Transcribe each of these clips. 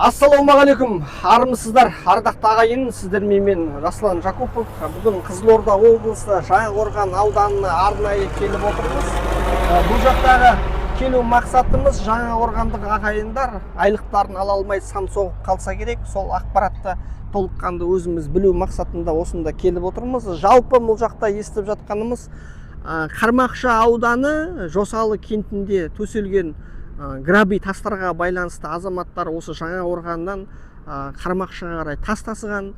Ассалаумағалейкум, армысыздар, ардақты ағайын! Сіздермен мен, Жасұлан Жакупов. Бүгін Қызылорда облысы, Жаңақорған ауданына арнайы келіп отырмыз. Бұл жақтағы келу мақсатымыз: жаңақорғандық ағайындар айлықтарын ала алмай сан соғып қалса керек. Сол ақпаратты толыққанды өзіміз білу мақсатында осында келіп отырмыз. Жалпы, бұл жақта естіп жатқанымыз, Қармақшы ауданы, Жосалы кентінде төселген гравий тастарға байланысты азаматтар осы Жаңақорғаннан Қармақшыға қарай тас тасыған.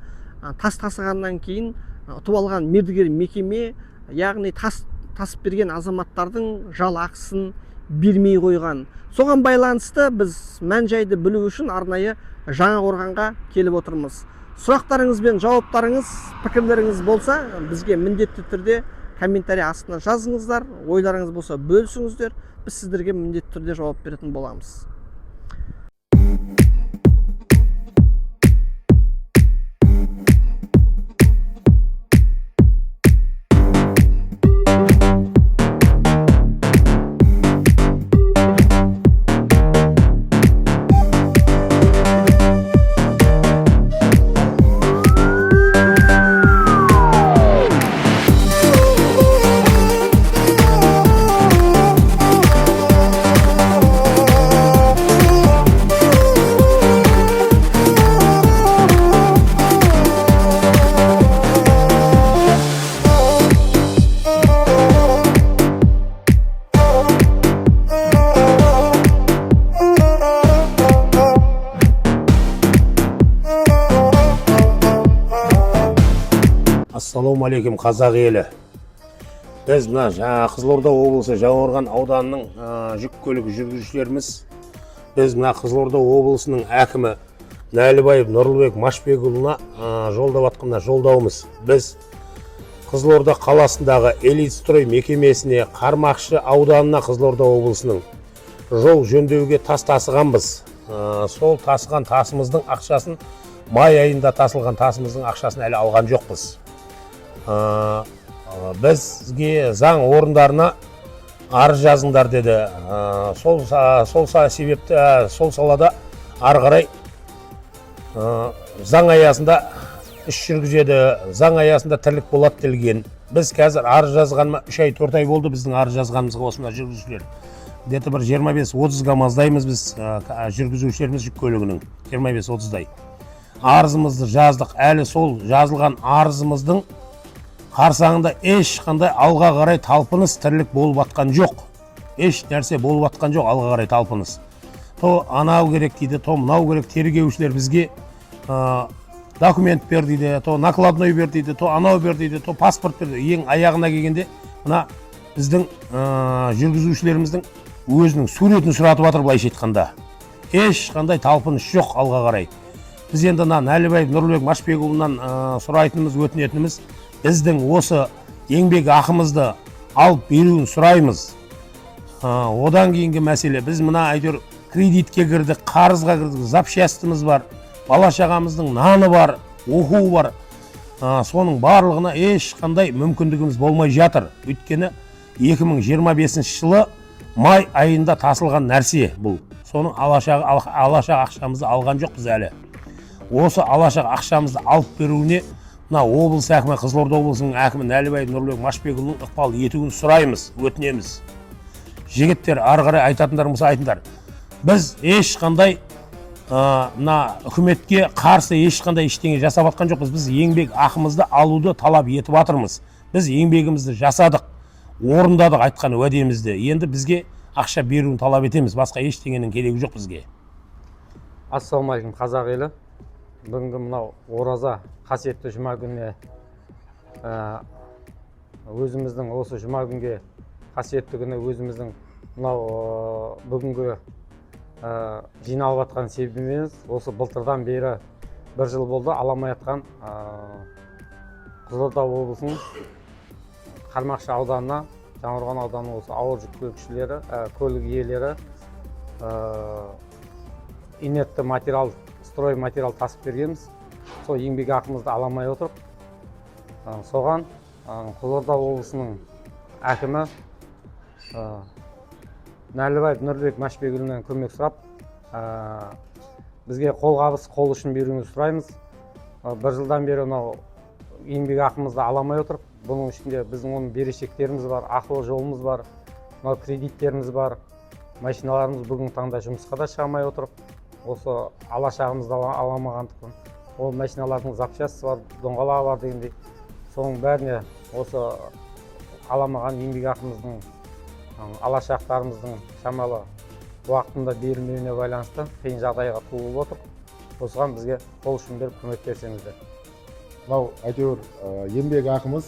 Тас тасығаннан кейін ұтып алған мердігер мекеме, яғни тас тасып берген азаматтардың жалақысын бермей қойған. Соған байланысты біз мән жайды білу үшін арнайы Жаңақорғанға келіп отырмыз. Сұрақтарыңыз бен жауаптарыңыз, пікірлеріңіз болса, бізге міндетті түрде комментарий астына жазыңыздар. Ойларыңыз болса, бөлісіңіздер. Біз сіздерге міндетті түрде жауап беретін боламыз. Ассалаумағалейкум, қазақ елі! Біз мына жаңа Қызылорда облысы, Жаңақорған ауданының жүк көлігі жүргізушілеріміз. Біз мына Қызылорда облысының әкімі Нәлібаев Нұрлыбек Машбекұлына жолдап жатқан мына жолдауымыз: біз Қызылорда қаласындағы Элитстрой мекемесіне, Қармақшы ауданына, Қызылорда облысының жол жөндеуге тас тасығанбыз. Сол тасыған тасымыздың ақшасын, май айында тасылған тасымыздың ақшасын әлі алған жоқпыз. Бізге заң орындарына арыз жазыңдар деді. Сол себепті сол салада ары қарай заң аясында іс жүргізеді, заң аясында тірлік болады делген. Біз қазір арыз жазғаныма 3 ай, 4 ай болды. Біздің арыз жазғанымызға осында жүргізушілер где-то бір 25-30 камаздаймыз. Біз жүргізушілеріміз, жүк көлігінің 25-30-дай. Арызымызды жаздық. Әлі сол жазылған арызымыздың қарсаңында ешқандай алға қарай талпыныс, тірлік болып жатқан жоқ. Еш нәрсе болып жатқан жоқ, алға қарай талпыныс. То анау керек дейді, то мынау керек. Тергеушілер бізге документ бер дейді, то накладной бер дейді, то анау бер дейді, то паспорт бер дейді. Ең аяғына келгенде мына біздің жүргізушілеріміздің өзінің суретін сұратып жатыр. Былайша айтқанда, ешқандай талпыныс жоқ алға қарай. Біз енді мына Нәлібаев Нұрлыбек Машбекұлынан сұрайтынымыз, өтінетініміз: біздің осы еңбек ақымызды алып беруін сұраймыз. Одан кейінгі мәселе, біз мына әйтеуір кредитке кірдік, қарызға кірдік, запчастіміз бар, бала шағамыздың наны бар, оқуы бар. Соның барлығына ешқандай мүмкіндігіміз болмай жатыр, өйткені 2025 жылы май айында тасылған нәрсе бұл. Соның алашақ ақшамызды алған жоқпыз әлі. Осы алашақ ақшамызды алып беруіне мына облыс әкімі, Қызылорда облысының әкімі Нәлібаев Нұрлыбек Машбекұлының ықпал етуін сұраймыз, өтінеміз. Жігіттер, ары қарай айтатындар болса, айтыңдар. Біз ешқандай мына үкіметке қарсы ешқандай ештеңе жасап жатқан жоқпыз. Біз еңбек ақымызды алуды талап етіп жатырмыз. Біз еңбегімізді жасадық, орындадық айтқан уәдемізді. Енді бізге ақша беруін талап етеміз, басқа ештеңенің керегі жоқ бізге. Ассалаумағалейкум, қазақ елі! Бүгінгі мынау ораза, қасиетті жұма күніне, өзіміздің осы жұма күнге, қасиетті күні, өзіміздің мынау бүгінгі жиналып жатқан себебіміз: осы былтырдан бері, бір жыл болды, ала алмай жатқан Қызылорда облысының Қармақшы ауданына, Жаңақорған ауданының осы ауыр жүк көлікшілері, көлік иелері инертті материал, строй материал тасып бергенбіз. Сол еңбек ақымызды ала алмай отырып, соған Қызылорда облысының әкімі Нәлібаев Нұрлыбек Машбекұлынан көмек сұрап, Бізге қолғабыс, қол ұшын беруіңізді сұраймыз. Бір жылдан бері мынау еңбек ақымызды ала алмай отырық. Бұның ішінде біздің оның берешектеріміз бар, ақылы жолымыз бар, мынау кредиттеріміз бар, машиналарымыз бүгінгі таңда жұмысқа да шыға алмай отырық. Осы алашағымызды ала алмағандықтан ол машиналардың запчасты бар, доңғалағы бар дегендей, соның бәріне осы аламаған еңбек ақымыздың, алашақтарымыздың шамалы уақытында берілмеуіне байланысты қиын жағдайға туып отыр. Осыған бізге қол ұшын беріп көмек берсеңіздер. Мынау әйтеуір еңбек ақымыз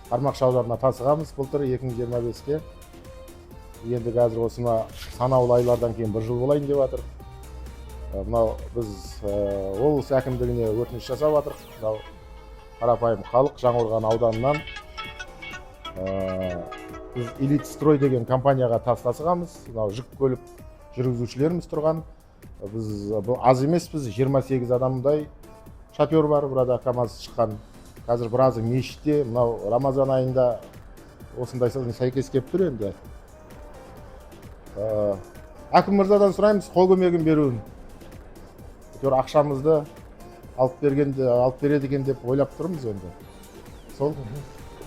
Қармақшы ауданына тасығамыз былтыр 2025-те. Енді қазір осы мына санаулы айлардан кейін бір жыл болайын деп жатыр. Мынау біз облыс әкімдігіне өтініш жасап жатырмық. Мынау қарапайым халық Жаңақорған ауданынан біз Элит Строй деген компанияға тас тасығамыз. Мынау жүк көлік жүргізушілеріміз тұрған. Біз бұл аз емеспіз, 28 адамдай шофер бар, burada КамАЗ шыққан. Қазір біразы мешітте, мынау Рамазан айында осындай сәйкес келіп тұр енді. Әкім мырзадан сұраймыз қол көмегін беруін. Әйтеуір ақшамызды алып бергенде алып береді екен деп ойлап тұрмыз енді. Сол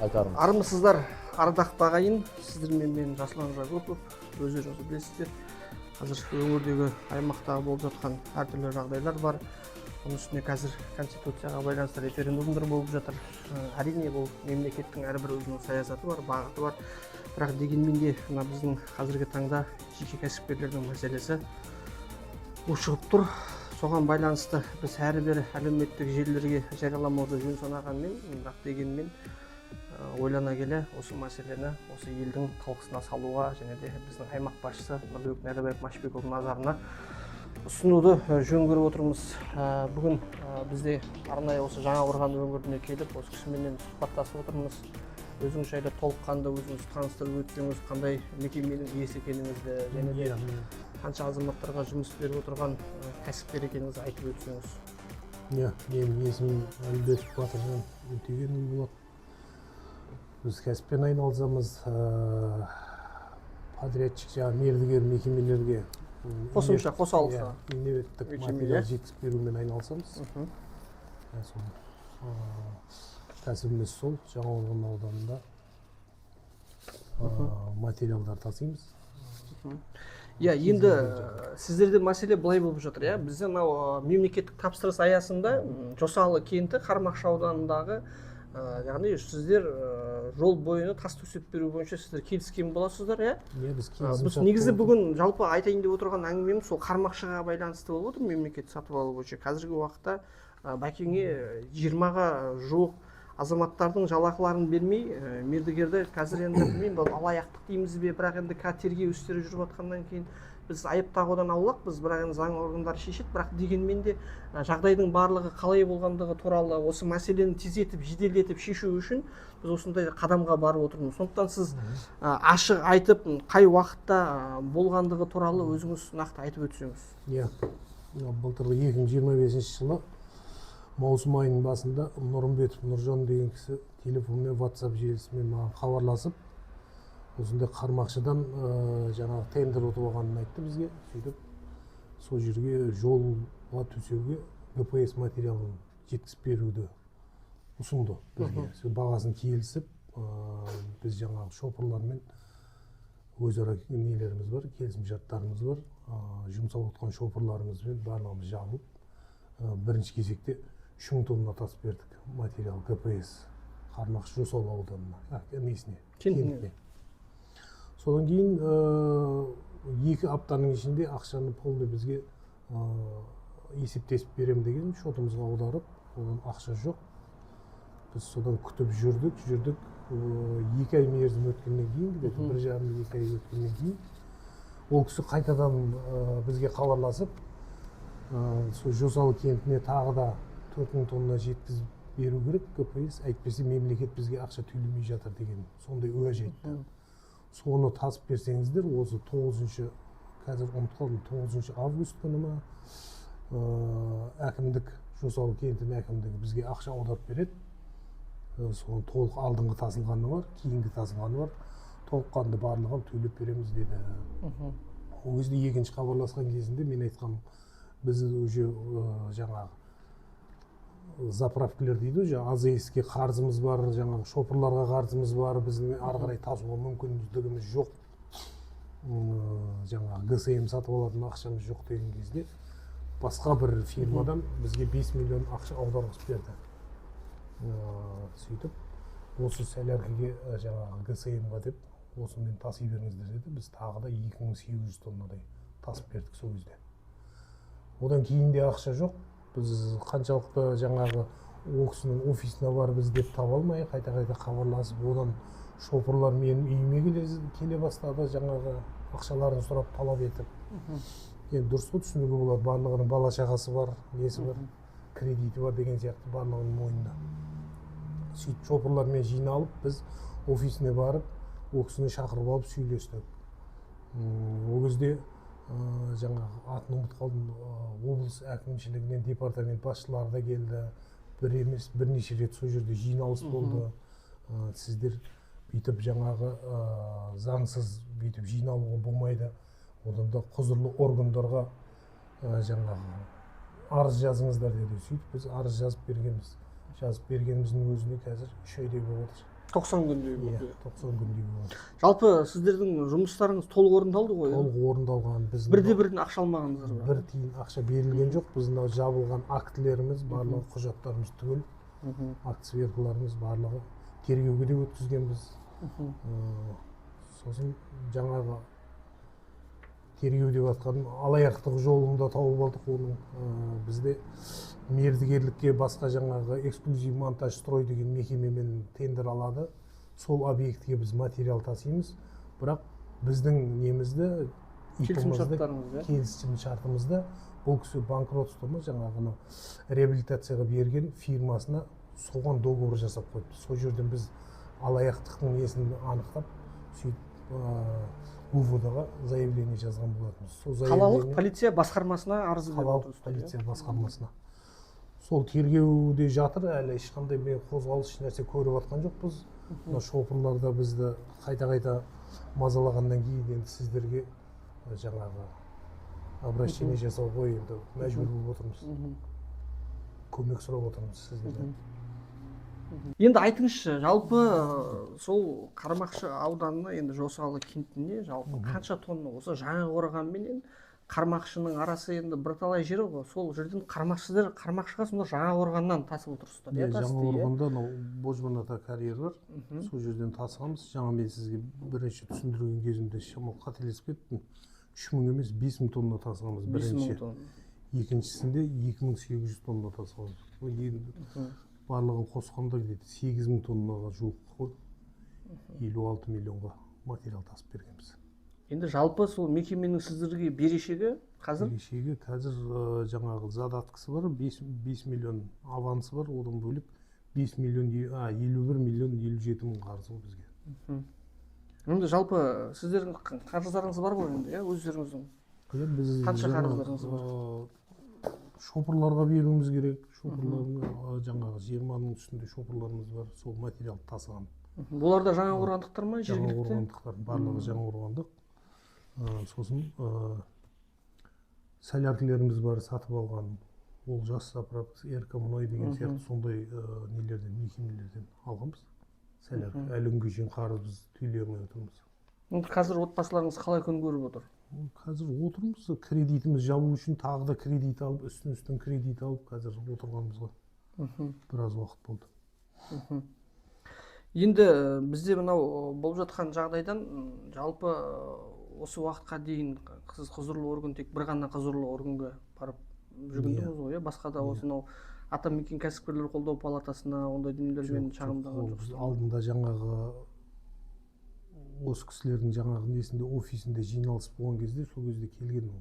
айтарым. Армысыздар, ардақты ағайын! Сіздермен мен, Жасұлан Жакупов. Өздеріңіз білесіздер, қазір өңірдегі, аймақтағы болып жатқан әртүрлі жағдайлар бар. Оның үстіне қазір конституцияға байланысты референдумдар болып жатыр. Әрине, бұл мемлекеттің әрбір өзінің саясаты бар, бағыты бар, бірақ дегенмен де мына біздің қазіргі таңда жеке кәсіпкерлердің мәселесі ушығып тұр. Соған байланысты біз әрі бері әлеуметтік желілерге жарияламауды жөн санағанмен, бірақ дегенмен ойлана келе осы мәселені осы елдің талқысына салуға және де біздің аймақ басшысы Нұрлыбек Нәрібаев Машбекұлының назарына ұсынуды жөн көріп отырмыз. Бүгін бізде арнайы осы Жаңақорған өңіріне келіп, осы кісіменен сұхбаттасып отырмыз. Өзіңіз жайлы толыққанды өзіңіз таныстырып өтсеңіз, қандай мекеменің иесі екеніңізді және де қанша азаматтарға жұмыс беріп отырған кәсіпкер екеніңізді айтып өтсеңіз. Иә, менің есімім Әлібеков Батыржан Өтегенұлы болады. Біз кәсіппен айналысамыз. Подрядчик, жаңағы мердігер мекемелерге Қосымша, қосалқы иә, инерттік мекеме, материал иә? жеткізіп берумен айналысамыз. Иә, сол кәсібіміз сол. Жаңақорған ауданында материалдар тасимыз. Иә, енді сіздерде мәселе былай болып жатыр, иә? Бізде мынау мемлекеттік тапсырыс аясында Жосалы кенті, Қармақшы ауданындағы, яғни сіздер жол бойына тас төсеп беру бойынша сіздер келіскен боласыздар, иә? Иә, біз Біз келісімшарт негізі болатын. Бүгін жалпы айтайын деп отырған әңгімем сол Қармақшыға байланысты болып отыр. Мемлекет сатып алу бойынша қазіргі уақытта бәкеңе 20-ға жуық азаматтардың жалақыларын бермей, мердігерді қазір енді білмеймін, бұл алаяқтық дейміз бе, бірақ енді қазір тергеу істері жүріп жатқаннан кейін біз айып тағудан аулақпыз, бірақ енді заң органдары шешеді. Бірақ дегенмен де жағдайдың барлығы қалай болғандығы туралы осы мәселені тездетіп, жеделдетіп шешу үшін біз осындай қадамға барып отырмыз. Сондықтан сіз ашық айтып, қай уақытта болғандығы туралы өзіңіз нақты айтып өтсеңіз. Иә, мынау былтырғы 2025 жылы маусым айының басында Нұрымбетов Нұржан деген кісі телефонмен, WhatsApp желісімен маған хабарласып, осындай Қармақшыдан жаңағы тендер ұтып алғанын айтты бізге. Сөйтіп, сол жерге жолға төсеуге ГПС материалын жеткізіп беруді ұсынды бізге. Сол бағасын келісіп, біз жаңағы шопырлармен өзара нелеріміз бар, келісімшарттарымыз бар, жұмсап отқан шопырларымызбен барлығымыз жабылып, бірінші кезекте 3000 тонна тас бердік материал ГПС Қармақшы, Жосалы ауданына, несіне, Кентіне. Кентіне. Содан кейін 2 аптаның ішінде ақшаны полный бізге есептесіп берем деген, шотымызға аударып, одан ақша жоқ. Біз содан күтіп жүрдік, жүрдік. 2 ай мерзім өткеннен кейін, где-то 1,5-2 ай өткеннен кейін ол кісі қайтадан бізге хабарласып, сол Жосалы кентіне тағы да 4000 тонна жеткізіп беру керек ГПС, әйтпесе мемлекет бізге ақша төлемей жатыр деген сондай уәж айтты. Соны тасып берсеңіздер, осы тоғызыншы, қазір ұмытып қалдым, 9 август күні ма, әкімдік, Жосалы кентінің әкімдігі бізге ақша аударып береді. Соның толық алдыңғы тасылғаны бар, кейінгі тасылғаны бар, толыққанды барлығын төлеп береміз деді. Ол кезде екінші хабарласқан кезінде мен айтқаным Біз уже жаңағы заправкілер дейді ғой, жаңағы АЗС-ке қарызымыз бар, жаңағы шопырларға қарызымыз бар, біздің ары қарай тасуға мүмкіндігіміз жоқ, жаңағы ГСМ сатып алатын ақшамыз жоқ деген кезде басқа бір фирмадан бізге 5 миллион ақша аударғызып берді. Сөйтіп осы соляркаге, жаңағы ГСМ-ға деп осымен таси беріңіздер деді. Біз тағы да 2800 тоннадай тасып бердік сол кезде. Одан кейін де ақша жоқ. Біз қаншалықты жаңағы ол кісінің офисіне барып іздеп таба алмай, қайта қайта хабарласып, одан шопырлар менің үйіме келе бастады, жаңағы ақшаларын сұрап, талап етіп. Енді дұрыс қой, түсінуге болады, барлығының бала шағасы бар, несі бар, кредиті бар деген сияқты барлығының мойнында. Сөйтіп шопырлармен жиналып, біз офисіне барып, ол кісіні шақырып алып сөйлестік. Ол кезде жаңағы атын ұмытып қалдым, облыс әкімшілігінен департамент басшылары да келді. Бір емес, бірнеше рет сол жерде жиналыс болды. Сіздер бүйтіп жаңағы заңсыз бүйтіп жиналуға болмайды, одан да құзырлы органдарға жаңағы арыз жазыңыздар деді. Сөйтіп біз арыз жазып бергенбіз. Жазып бергеніміздің өзіне қазір 3 айдай болып отыр. 90 күндей Иә. болды. 90 күндей болып отыр. Жалпы сіздердің жұмыстарыңыз толық орындалды ғой, иә? Толық орындалған біздің. Бірде бірден ақша алмағандыңыздар бірақ. Бір тиын ақша берілген жоқ. Біздің мынау жабылған актілеріміз барлығы, құжаттарымыз түгел, акт сверкаларымыз барлығы, тергеуге де өткізгенбіз. Сосын жаңағы тергеу деп жатқаным, алаяқтық жолын да тауып алдық оның. Бізде мердігерлікке басқа жаңағы «Эксклюзив монтаж строй» деген мекемемен тендер алады. Сол объектіге біз материал тасимыз, бірақ біздің немізді, Келісім ИП-ымызды, шарттарыңыз, иә. келісім шартымызды бұл кісі банкротство ма, жаңағы анау реабилитацияға берген фирмасына, соған договор жасап қойыпты. Сол жерден біз алаяқтықтың несін анықтап, сөйтіп УВД ға заявление жазған болатынбыз. Сол Қалалық заявление полиция басқармасына арыз беріп қалалық отырсыздар, иә? полиция басқармасына. Сол тергеуде жатыр әлі, ешқандай мен қозғалыс, ешнәрсе көріп жатқан жоқпыз. Мына шопырлар да бізді қайта қайта мазалағаннан кейін енді сіздерге жаңағы обращение жасауға енді мәжбүр болып отырмыз, көмек сұрап отырмыз сіздерден. Енді айтыңызшы, жалпы сол Қармақшы ауданына, енді Жосалы кентіне жалпы қанша тонна осы Жаңақорған менен Қармақшының арасы енді бірталай жер ғой. Сол жерден қармақшылар Қармақшыға сонда Жаңақорғаннан тасып отырсыздар, иә? Иә. Тасты, иә? Жаңақорғанда анау Божман ата карьері бар, сол жерден тасығанбыз. Жаңа мен сізге бірінші түсіндірген кезімде шамалы қателесіп кеттім: 3000 емес, 5000 тонна тасығанбыз 5000 бірінші. тонна. Екіншісінде 2800 тонна тасығанбыз. Ол енді барлығын қосқанда где-то 8000 тоннаға жуық қой, 56 миллионға материал тасып бергенбіз. Енді жалпы сол мекеменің сіздерге берешегі қазір? Берешегі қазір жаңағы задаткасы бар, 5 миллион авансы бар, одан бөлек 5 миллион 51 миллион 57 мың қарыз ғой бізге. Енді жалпы сіздердің қарыздарыңыз бар ғой енді, иә, өздеріңіздің? Иә, біз Қанша жаңағы, қарыздарыңыз бар? Шопырларға беруіміз керек. Шопырлардың жаңағы 20-ның үстінде шопырларымыз бар, сол материалды тасыған. Олар да жаңақорғандықтар ма, жергілікті? Жаңақорғандықтар, барлығы жаңақорғандық. Сосын соляркілеріміз бар, сатып алған, ол «Жас заправка», РК мұнай деген сияқты сондай нелерден, мекемелерден алғанбыз солярка. Әлі күнге шейін қарызбыз, төлей алмай отырмыз. Енді қазір отбасыларыңыз қалай күн көріп отыр? Қазір отырмыз, кредитіміз жабу үшін тағы да кредит алып, үстін үстін кредит алып, қазір отырғанымызға біраз уақыт болды. Енді бізде мынау болып жатқан жағдайдан жалпы осы уақытқа дейін сіз құзырлы орган, тек бір ғана құзырлы органға барып жүгіндіңіз ғой, иә? Басқа да осы мынау «Атамекен» кәсіпкерлер қолдау палатасына, ондай дүниелермен Жоқ, жоқ, шағымданған ол біз жоқсыздар? Алдында жаңағы осы кісілердің жаңағы несінде, офисінде жиналыс болған кезде, сол кезде келген ол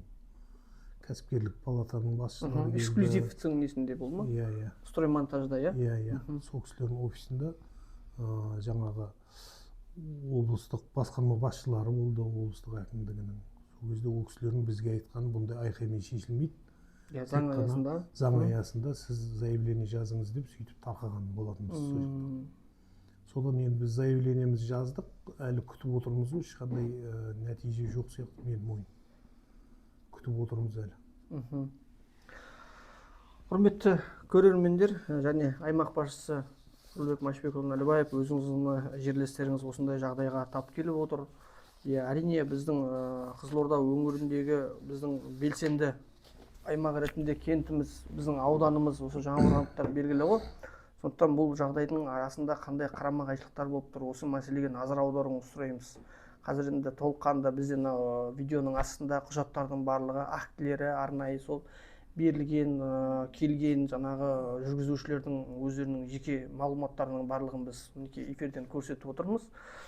кәсіпкерлік палатаның басшылары келді. «Эксклюзивтің» несінде болды ма? Иә. «Строймонтажда», иә? Иә, сол кісілердің офисінде жаңағы облыстық басқарма басшылары болды, облыстық әкімдігінің. Сол кезде ол кісілердің бізге айтқаны: бұндай айқаймен шешілмейді, Иә, заң тек қана аясында. заң аясында сіз заявление жазыңыз деп, сөйтіп тарқаған болатынбыз сол жақта. Содан енді біз заявлениемізді жаздық, әлі күтіп отырмыз ғой, ешқандай нәтиже жоқ сияқты менің ойым, күтіп отырмыз әлі. Құрметті көрермендер және аймақ басшысы Нұрлыбек Машбекұлы Нәлібаев, өзіңіздің мына жерлестеріңіз осындай жағдайға тап келіп отыр. Иә, әрине, біздің Қызылорда өңіріндегі біздің белсенді аймақ ретінде кентіміз, біздің ауданымыз осы жаңақорғандықтар белгілі ғой. Сондықтан бұл жағдайдың арасында қандай қарама қайшылықтар болып тұр, осы мәселеге назар аударуыңызды сұраймыз. Қазір енді толыққанды бізде мынау видеоның астында құжаттардың барлығы, актілері арнайы сол берілген, келген жаңағы жүргізушілердің өздерінің жеке мағлұматтарының барлығын біз мінекей эфирден көрсетіп отырмыз.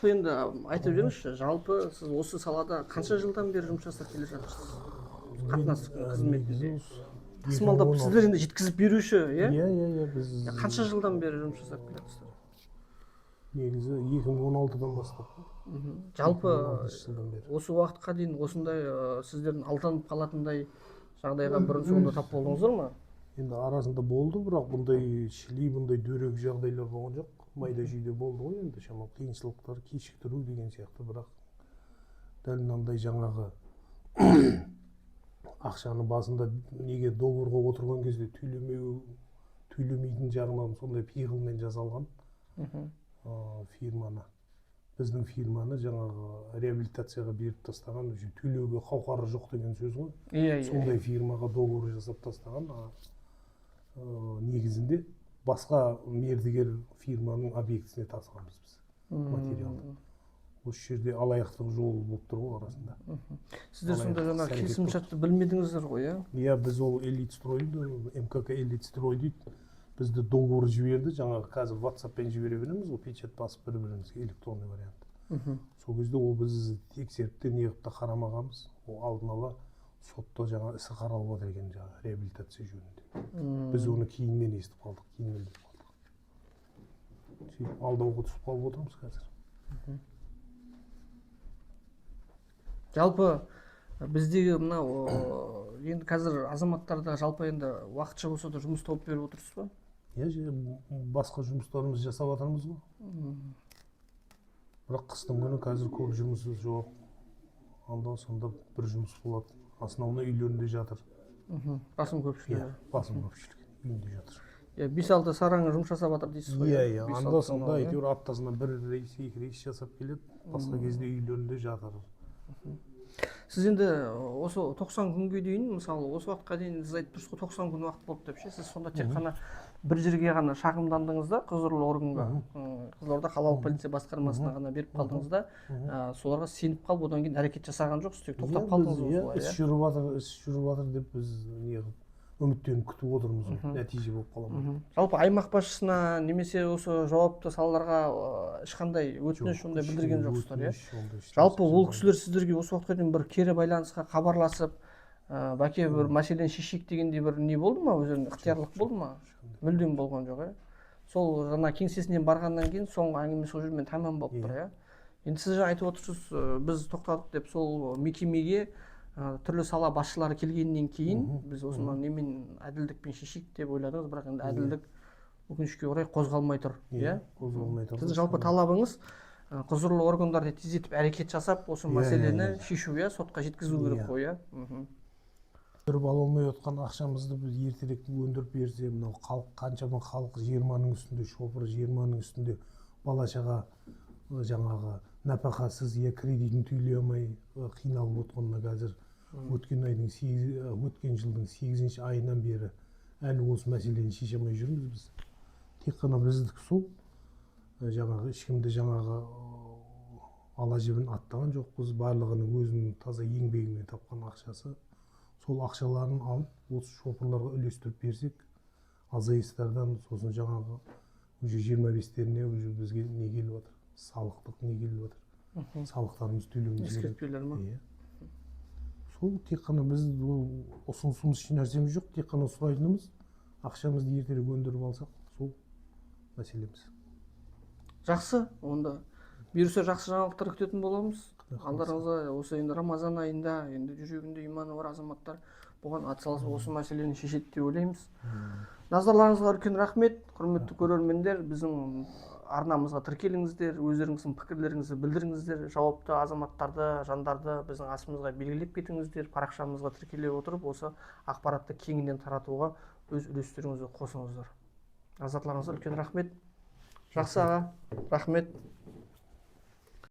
Енді айтып жіберіңізші, жалпы сіз осы салада қанша жылдан бері жұмыс жасап келе жатырсыз, қатынас қызметінде тасымалдап? Сіздер енді жеткізіп беруші, иә? Иә, біз Қанша жылдан бері жұмыс жасап келе жатырсыздар? Негізі 2016-дан бастап. Жалпы 2016 жылдан бері. Осы уақытқа дейін осындай сіздердің алданып қалатындай жағдайға бұрын соңды тап болдыңыздар ма? Енді арасында болды, бірақ бұндай шіли, бұндай дөрекі жағдайлар болған жоқ. Майда шүйде болды ғой енді, шамалы қиыншылықтар, кешіктіру деген сияқты, бірақ дәл мынандай жаңағы ақшаны басында неге договорға отырған кезде төлемеу, төлемейтін жағынан сондай пиғылмен жасалған. Фирманы, біздің фирманы жаңағы реабилитацияға беріп тастаған, уже төлеуге қауқары жоқ деген сөз ғой. иә иә Сондай фирмаға договор жасап тастаған. Негізінде басқа мердігер фирманың объектісіне тасығанбыз біз материалды. Осы жерде алаяқтық жолы болып тұр ғой арасында. Сіздер сонда Алаяқтық жаңағы іс-әрекет. келісімшартты білмедіңіздер ғой, иә? Иә, біз ол Элит Стройды, МКК Элит Строй дейді, бізді договор жіберді. Жаңағы қазір ватсаппен жібере береміз ғой, печать басып бір бірімізге, электронный вариант. Сол кезде ол біз тексеріп те, неғып та қарамағанбыз. Ол алдын ала сотта жаңа ісі қаралып жатыр екен жаңағы реабилитация жөнінде. Біз оны кейіннен естіп қалдық, кейіннен біліп қалдық. Сөйтіп алдауға түсіп қалып отырмыз қазір. Жалпы біздегі мынау енді қазір азаматтарға жалпы енді уақытша болса да жұмыс тауып беріп отырсыз ба? Иә, басқа жұмыстарымызды жасап жатырмыз ғой, бірақ қыстың күні қазір көп жұмысы жоқ. Анда санда бір жұмыс болады, основной үйлерінде жатыр. Басым көпшілігі. Иә, басым көпшілігі үйінде жатыр. Иә, бес алты сараң жұмыс жасап жатыр дейсіз ғой? Иә, Бес, анда алты санда саналы, иә? әйтеуір аптасына бір рейс, екі рейс жасап келеді, басқа кезде үйлерінде жатыр. Сіз енді осы 90 күнге дейін, мысалы, осы уақытқа дейін сіз айтып тұрсыз ғой, 90 күн уақыт болды деп ше. Сіз сонда тек қана бір жерге ғана шағымдандыңыз да, құзырлы органға, Қызылорда қалалық полиция басқармасына ғана беріп қалдыңыз да, соларға сеніп қалып, одан кейін әрекет жасаған жоқсыз, тек тоқтап Иә, қалдыңыз біз, иә, осылай? Іс жүріп жатыр, іс жүріп жатыр деп біз не қылып үміттеніп күтіп отырмыз ғой, нәтиже болып қала ма. Жалпы аймақ басшысына немесе осы жауапты салаларға ешқандай өтініш ондай білдірген жоқсыздар, иә? Өтініш ондай ешнәрсе Жалпы ол жазған. кісілер сіздерге осы уақытқа дейін бір кері байланысқа хабарласып, бәке, бір мәселені шешейік дегендей бір не болды ма, өздерінде ықтиярлық болды ма? Мүлдем болған жоқ, иә? Сол жаңа кеңсесінен барғаннан кейін соңғы әңгіме сол жермен тәмам болып тұр, иә? Енді сіз жаңа айтып отырсыз, біз тоқтадық деп. Сол мекемеге түрлі сала басшылары келгеннен кейін біз осыны немен, әділдікпен шешейік деп ойладыңыз, бірақ енді әділдік, өкінішке орай, қозғалмай тұр, иә? Қозғалмай тұр. Сіздің жалпы талабыңыз құзырлы органдарды тездетіп әрекет жасап, осы Иә, мәселені иә, иә. шешу, иә, сотқа жеткізу керек Иә. қой, иә? Өндіріп ала алмай отқан ақшамызды біз ертерек өндіріп берсе, мынау халық, қаншама халық, 20-ның үстінде шопыр, 20-ның үстінде бала шаға жаңағы нәпақасыз, я кредитін төлей алмай қиналып отқанына қазір өткен айдың сегіз, өткен жылдың сегізінші айынан бері әлі осы мәселені шеше алмай жүрміз біз. Тек қана біздікі сол, жаңағы ешкімді жаңағы ала жібін аттаған жоқпыз. Барлығының өзінің таза еңбегімен тапқан ақшасы. Сол ақшаларын алып, осы шопырларға үлестіріп берсек, АЗС-тардан, сосын жаңағы уже 25-теріне уже бізге не келіп жатыр, салықтық не келіп жатыр, салықтарымызды төлеуіміз керек. Ескертпелер ма? Иә, сол тек қана біз ол ұсынысымыз, еш нәрсеміз жоқ, тек қана сұрайтынымыз ақшамызды ертерек өндіріп алсақ, сол мәселеміз. Жақсы, онда бұйырса, жақсы жаңалықтар күтетін боламыз. Құдай қаласа. Алдарыңызда осы енді Рамазан айында енді жүрегінде иманы бар азаматтар бұған атсалысып, осы мәселені шешеді деп ойлаймыз. Назарларыңызға үлкен рахмет, құрметті көрермендер. Біздің арнамызға тіркеліңіздер, өздеріңіздің пікірлеріңізді білдіріңіздер, жауапты азаматтарды, жандарды біздің асымызға белгілеп кетіңіздер. Парақшамызға тіркеле отырып, осы ақпаратты кеңінен таратуға Өз үлестеріңізді қосыңыздар. Назарларыңызға үлкен рахмет. Жақсы, аға, рахмет.